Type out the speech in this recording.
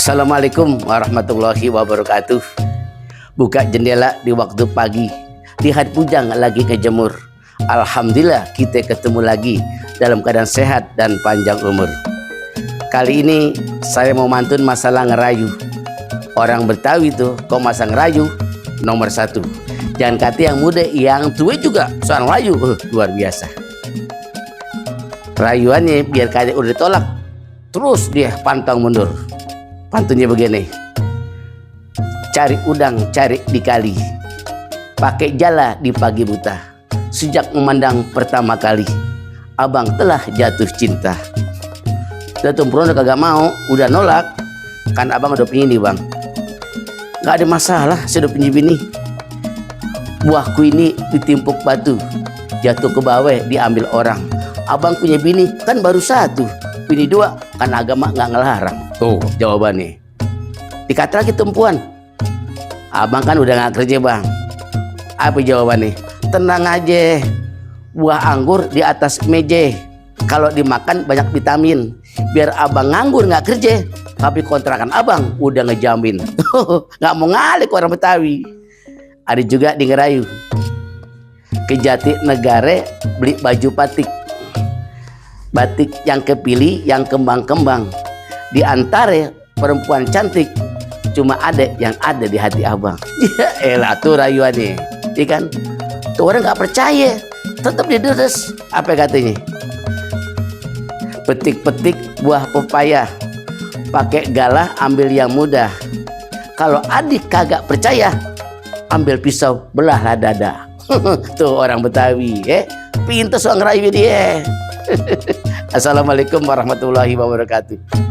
Assalamualaikum warahmatullahi wabarakatuh. Buka jendela di waktu pagi, lihat bujang lagi ngejemur. Alhamdulillah kita ketemu lagi dalam keadaan sehat dan panjang umur. Kali ini saya mau mantun masalah ngerayu. Orang Betawi itu kok masa ngerayu nomor satu. Jangan kata yang muda, yang tua juga soal rayu, luar biasa. Rayuannya biar kaya udah ditolak, terus dia pantang mundur. Pantunnya begini: cari udang cari di kali, pakai jala di pagi buta. Sejak memandang pertama kali, abang telah jatuh cinta. Datum Prono kagak mau, udah nolak. Kan abang udah punya ini bang. Gak ada masalah, saya udah punya bini. Buahku ini ditimpuk batu, jatuh ke bawah diambil orang. Abang punya bini kan baru satu, bini dua kan agama nggak ngelarang. Tuh jawabannya. Dikata lagi tumpuan, abang kan udah nggak kerja bang. Apa jawabannya? Tenang aja, buah anggur di atas meja. Kalau dimakan banyak vitamin. Biar abang nganggur nggak kerja, tapi kontrakan abang udah ngejamin. Nggak mau ngalik orang Betawi. Ada juga di ngerayu, ke Jatinegara beli baju batik. Batik yang kepilih, yang kembang-kembang. Di antara perempuan cantik, cuma ada yang ada di hati abang. Ya elah tuh rayuannya, iya kan? Tuh orang nggak percaya, tetap dideres. Apa katanya? Petik-petik buah pepaya, pakai galah ambil yang mudah. Kalau adik kagak percaya, ambil pisau belahlah dada. Tuh orang Betawi, pintar soal ngerayu dia. Assalamualaikum warahmatullahi wabarakatuh.